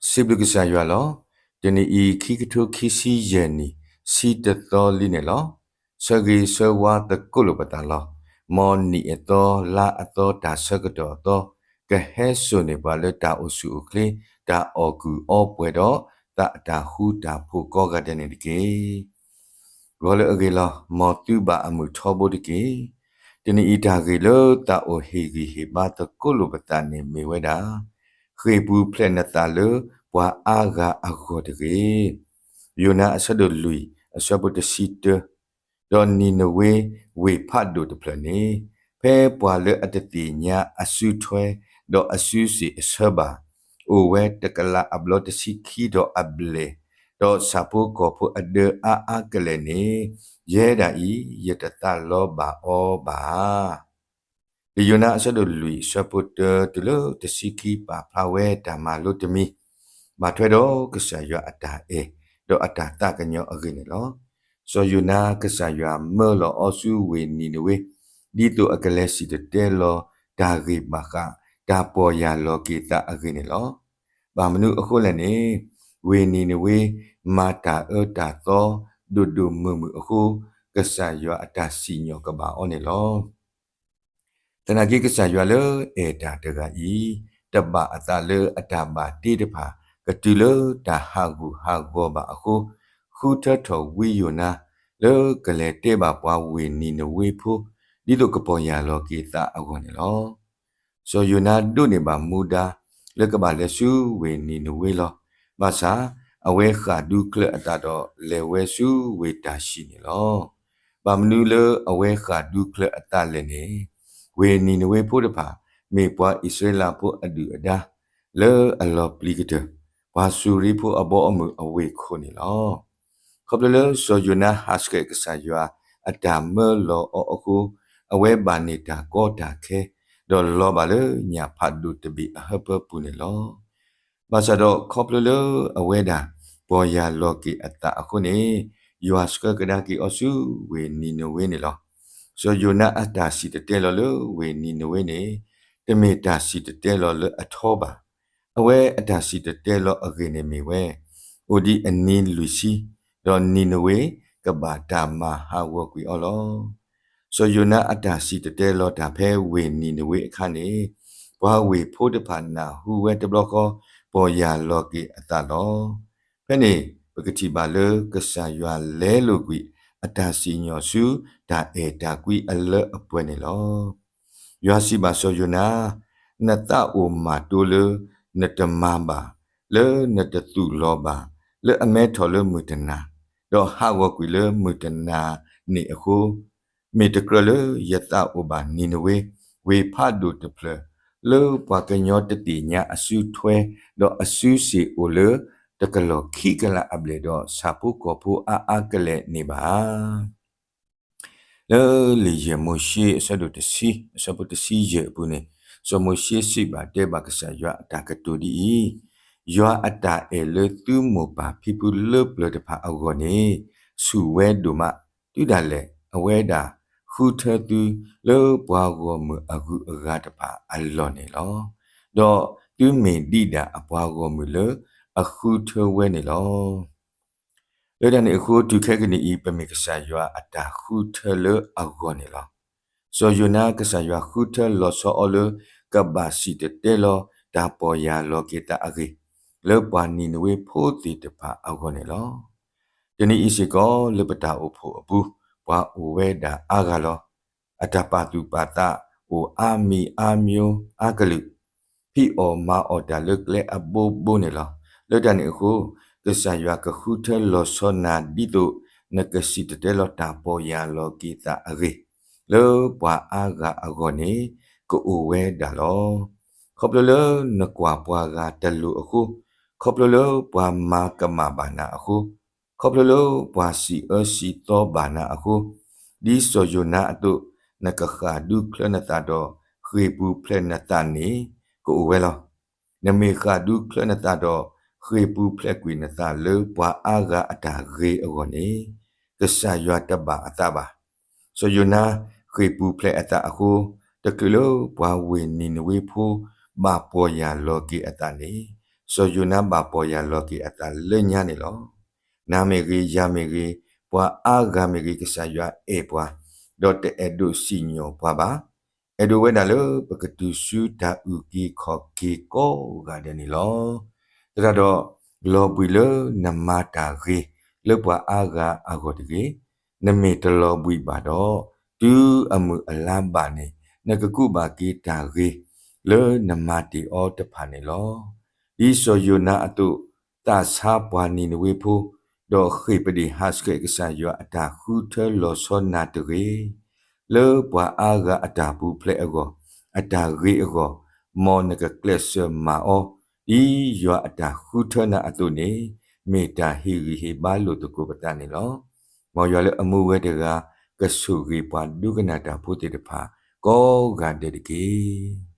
စံးဘျုးကစၢ်ယွၤလီၤ. တနံၤအံၤ ခံကထိခံဆံယဲၢ်နံၣ် ဆံတသီလံန့ၣ်လီၤ. ဆၢဂ့ၤဆၢဝါသကိးလိာ်ပသးလီၤ. မ်နံၣ်အသီ လါအသီ တၢ်ဆၢကတီၢ်အသီ ကဟဲစိာ်န့ၢ်ပှၤလၢတၢ်အိၣ်ဆူၣ်အိၣ်ချ့ တၢ်အီၣ်ကူၣ်အီပှဲၤဒီး သးအတၢ်ဃူတၢ်ဖိးကိးဂၤဒဲးန့ၣ်တက့ၢ်. ဂီၤလၢအဂ့ၤလီၤ. မ်သုဘၣ်အမုာ်ထီဘိတက့ၢ်. တနံၤအံၤတၢ်ဂ့ၢ်လၢသးအိၣ်ဟ့ၣ်ဂံၢ်ဟ့ၣ်ဘါသကိးလိာ်ပသးန့ၣ်မ့ၢ်ဝဲဒၣ် ဃ့ၢ်ပူၤဖျဲးနသးလၢပှၤအါဂၤအဂီၢ်တဂ့ၤ. ယိၤနါအဆၢဒိၣ်လွံၢ် အဆၢဖိတဆံတၢ, ဒီးနံၤနဝ့ဝ့ၢ်ဖးဒိၣ်တဖျၢၣ်န့ၣ် ဖဲပှၤလၢအတသ့ၣ်ညါအစုထွဲ ဒီးအစုစ့ၣ်အဆၢဘၣ် အိၣ်ဝဲတကလးအဘျီတဆံခံဒီးအဘျဲၣ်, ဒီးဆၣ်ဖိကီၢ်ဖိအဒၢအါအါကလဲာ်န့ၣ် ယဲဒၣ်အံၤ ယတသးလီဘၣ်အီၤဘၣ်ဧါ. လံာ်ယိၤနါအဆၢဒိၣ်လွံၢ် အဆၢဖိတၢတုၤလၢတဆံခံ ပာ်ဖျါဝဲတၢ်မၤလိတမံၤ, ဘၣ်ထွဲဒီးကစၢ်ယွၤအတၢ်အဲၣ် ဒီးအတၢ်သးကညီၤအဂ့ၢ်န့ၣ်လီၤ. စီၤယိၤနါ ကစၢ်ယွၤမၢလီၤအီၤဆူဝ့ၢ်နံၤနဝ့ ဒ်သိးအကလဲၤစံၣ်တဲၤတဲလီၤတၢ်ဂ့ၢ်ဘၣ်ဃး တၢ်ပီၢ်ယၢ်လီၤက့ၤသးအဂ့ၢ်န့ၣ်လီၤ. ဘၣ်မနုၤအဃိလဲၣ်န့ၣ် ဝ့ၢ်နံၤနဝ့ မၤတၢ်အၢတၢ်သီ ဒိၣ်ဒိၣ်မုၢ်မုၢ်အဃိ ကစၢ်ယွၤအတၢ်စံၣ်ညီၣ်ကဘၣ်အီၤန့ၣ်လီၤ. သနာ်က့ကစၢ်ယွၤလၢအဲၣ်တၢ်တဂၤအံၤ တဘၣ်အသးလၢအတၢ်ဘၣ်တ့တဖၣ် ကတုၤလၢတၢ်ဟးဂူာ်ဟးဂီၤဘၣ်အဃိ ဃုထၢထီၣ်ဝံယိၤနါ လၢကလဲၤတဲဘၣ်ပှၤဝ့ၢ်နံၤနဝ့ဖိ ဒ်သိးကပီၢ်ယၢ်လီၤက့ၤသးအဂီၢ်န့ၣ်လီၤ. စီၤယိၤနါဒိးန့ၢ်ဘၣ်မူဒါ လၢကဘၣ်လဲၤဆူဝ့ၢ်နံၤနဝ့လီၤ. ဘၣ်ဆၣ် အဝဲဃၣ်ဒူချၢအသးဒီးလဲၤဝဲဆူဝ့ၢ်တၢ်ၡံၣ်န့ၣ်လီၤ. ဘၣ်မနုၤလၢအဝဲဃၣ်ဒူချၢအသးလဲၣ်န့ၣ် ဝ့ၢ်နံၤနဝ့ဖိတဖၣ် မ့ၢ်ပှၤအံၣ်စရ့လးဖိအဒုၣ်အဒါ လၢအလီၤပျံၤကတၢၢ် ပှၤစူၤရ့ဖိအဘီအမုၢ်အဝ့ၢ်ခိၣ်န့ၣ်လီၤ. ခီဖျိလၢစီၤယိၤနါဟးဆှဲးကစၢ်ယွၤအတၢ်မၢလီၤအီၤအဃိ အဝဲဘၣ်န့ၢ်တၢ်ကီတၢ်ခဲ ဒီးလီၤဘၣ်လၢညၣ်ဖးဒိၣ်တဘ့ၣ်အဟၢဖၢပူၤန့ၣ်လီၤ. ဘၣ်ဆၣ်ဒီးခီဖျိလၢအဝဲဒၣ် ပီၢ်ယၢ်လီၤက့ၤအသးအဃိန့ၣ် ယွၤဆှၢကဒါက့ၤအီၤဆူဝ့ၢ်နံၤနဝ့န့ၣ်လီၤ. စီၤယိၤနါအတၢ်စံၣ်တဲၤတဲလီၤလၢဝ့ၢ်နံၤနဝ့န့ၣ် တမ့ၢ်တၢ်စံၣ်တဲၤတဲလီၤလၢအထီဘၣ်. အဝဲအတၢ်စံၣ်တဲၤတဲလီၤအဂ့ၢ်န့ၣ်မ့ၢ်ဝဲ အိၣ်ဒံးအနံၤလွံၢ်ဆံ ဒီးနံၤနဝ့ကဘၣ်တၢ်မၤဟးဂီၤကွံာ်အီၤလီၤ. စီၤယိၤနါအတၢ်စံၣ်တဲၤတဲလီၤတၢ်ဖဲဝ့ၢ်နံၤနဝ့အခါန့ၣ် ပှၤဝ့ၢ်ဖိတဖၣ်နၢ်ဟူဝဲတဘျီဃီ ပီၢ်ယၢ်လီၤက့ၤအသးလီၤ. ဖဲန့ၣ် ပကထံၣ်ဘၣ်လၢကစၢ်ယွၤလဲလိာ်ကွံာ်အတၢ်စံၣ်ညီၣ်ဆူတၢ်အဲၣ်တၢ်ကွံအလၢအပှဲၤန့ၣ်လီၤ. ယွၤစံးဘၣ်စီၤယိၤနါ, နသးအိၣ်မၤတိလၢနတမၤဘၣ် လၢနတသူၣ်လီၤဘၣ် လၢအမဲထီၣ်လၢမုၢ်တနၤ, ဒီးဟးဂီၤကွံာ်လၢမုၢ်တနၤန့ၣ်အဃိ, မ့ၢ်တကြၢးလၢယသးအိၣ်ဘၣ်နံၤနဝ့ ဝ့ၢ်ဖးဒိၣ်တဖျၢၣ် လၢပှၤကညီတသ့ၣ်ညါအစုထွဲ ဒီးအစုစ့ၣ်အိၣ်လၢတကလီၢ်ခံကလးအဘျဲၣ်ဒီး ဆၣ်ဖိကီၢ်ဖိအါအါကလဲာ်န့ၣ်ဘၣ်. လၢလံာ်ယဲၢ်မိၤၡ့အဆၢဒိၣ်တဆံ အဆၢဖိတဆံယဲၢ်အပူၤန့ၣ်, စီၤမိၤၡ့စံးဘၣ်တဲဘၣ်ကစၢ်ယွၤအတၢ်ကတိၤဒ်အံၤ, ယွၤအတၢ်အဲၣ်လၢသုမိၢ်ပၢ်ဖံဖုလၢပျၢၤတဖၣ်အဂီၢ်န့ၣ် ဆူၣ်ဝဲဒိၣ်မး, တုၤဒၣ်လဲာ်အဝဲဒၣ်ဃုထၢသု လၢပှၤဂီၢ်မုၢ်အဂုၤအဂၤတဖၣ်အလီၢ်န့ၣ်လီၤ. ဒီးသုမ့ၢ်ဒံးဒၣ်အပှၤဂီၢ်မုၢ်လၢအဃုထၢဝဲန့ၣ်လီၤ. လၢတၢ်န့ၣ်အဃိ တုၤခဲကနံၣ်အံၤ ပမ့ၢ်ကစၢ်ယွၤအတၢ်ဃုထၢလၢအဂီၢ်န့ၣ်လီၤ. စီၤယိၤနါ ကစၢ်ယွၤဃုထၢလီၤဆီအီၤလၢ ကဘၣ်စံၣ်တဲၤတဲလီၤတၢ်ပီၢ်ယၢ်လီၤက့ၤသးအဂ့ၢ် လၢပှၤနံၤနဝ့ဖိသ့ၣ်တဖၣ်အဂီၢ်န့ၣ်လီၤ. တနံၤအံၤစ့ၢ်ကီး လၢပတၢ်အိၣ်ဖှိၣ်အပူၤ ပှၤအိၣ်ဝဲဒၣ်အါဂၤလီၤ. အတၢ်ပာ်သူၣ်ပာ်သးအိၣ်အါမံၤအါမံၤအါကလုာ်, ဖံးအီၣ်မၤအီၣ်တၢ်လၢကျဲအဘိဘိန့ၣ်လီၤ. လၢတၢ်န့ၣ်အဃိ ကစၢ်ယွၤကဃုထၢလီၤဆီနၤ ဒ်သိးနကစံၣ်တဲၤတဲလီၤတၢ်ပီၢ်ယၢ်လီၤက့ၤသးအဂ့ၢ် လၢပှၤအါဂၤအဂီၢ်န့ၣ် ကအိၣ်ဝဲဒၣ်လီၤ. ခီဖျိလၢနကွၢ်ပှၤဂၤတလိၤအဃိ, ခီဖျိလၢပှၤမၤကမၣ်ဘၣ်နၤအဃိ, ခီဖျိလၢပှၤစံးအၢစံးသီဘၣ်နၤအဃိ, ဒ်စီၤယိၤနါအသိး နကဃၣ်ဒူချၢနသးဒီး ဃ့ၢ်ပူၤဖျဲးနသးန့ၣ် ကအိၣ်ဝဲလီၤ. နမ့ၢ်ဃၣ်ဒူချၢနသးဒီး ဃ့ၢ်ပူၤဖျဲးကွံာ်နသးလၢပှၤအါဂၤအတၢ်ဂ့ၤအဂီၢ်န့ၣ် ကစၢ်ယွၤတဘၣ်အသးဘၣ်. စီၤယိၤနါဃ့ၢ်ပူၤဖျဲးအသးအဃိ, တချုးလၢပှၤဝ့ၢ်နံၤနဝ့ဖိ ဘၣ်ပီၢ်ယၢ်လီၤက့ၤအသးန့ၣ် စီၤယိၤနါဘၣ်ပီၢ်ယၢ်လီၤက့ၤအသးလၢညါန့ၣ်လီၤ. နၤမ့ၢ်ဂ့ၤ, ယၤမ့ၢ်ဂ့ၤ, ပှၤအါဂၤမ့ၢ်ဂ့ၤ, ကစၢ်ယွၤအဲၣ်ပှၤ, ဒီးတအဲၣ်ဒိးစံၣ်ညီၣ်ပှၤဘၣ်. အဲၣ်ဒိးဝဲဒၣ်လၢပကတုၤဆူတၢ်အုၣ်က့ၤခီၣ်က့ၤကိးဂၤဒဲးန့ၣ်လီၤ. သတးဒီး, လီၤဘှံးလၢနမၤတၢ်ဂ့ၤလၢပှၤအါဂၤအဂီၢ်တဂ့ၤ. နမ့ၢ်တလီၤဘှံးဘၣ်ဒီး, တုၤအမုၢ်အလါဘၣ်န့ၣ်, နကကူးဘၣ်က့ၤတၢ်ဂ့ၤလၢနမၤတ့ၢ်အီၤတဖၣ်န့ၣ်လီၤ. ဒ်စီၤယိၤနါအသိး, သးဆါပှၤနံၤနဝ့ဖိ, ဒီးဃ့ၢ်ပဒ့ၣ်ဟးဆှဲးကစၢ်ယွၤအတၢ်ဃုထၢလီၤဆီနၤတဂ့ၤ. လၢပှၤအါဂၤအတၢ်ပူၤဖျဲးအဂီၢ်, အတၢ်ဂ့ၤအဂီၢ်, မ်နကကျဲးစၢးမၤအီၤ, ဒ်ယွၤအတၢ်ဃုထၢနၤအသိးန့ၣ်, မ့ၢ်တၢ်ဟ့ၣ်ဂံၢ်ဟ့ၣ်ဘါလိာ်သကိးပသးန့ၣ်လီၤ. မ်ယွၤလၢအမူဝဲတဂၤ, ကဆိၣ်ဂ့ၤပှၤဒိကနၣ်တၢ်ဖိသ့ၣ်တဖၣ်, ကိးဂၤဒဲးတက့ၢ်.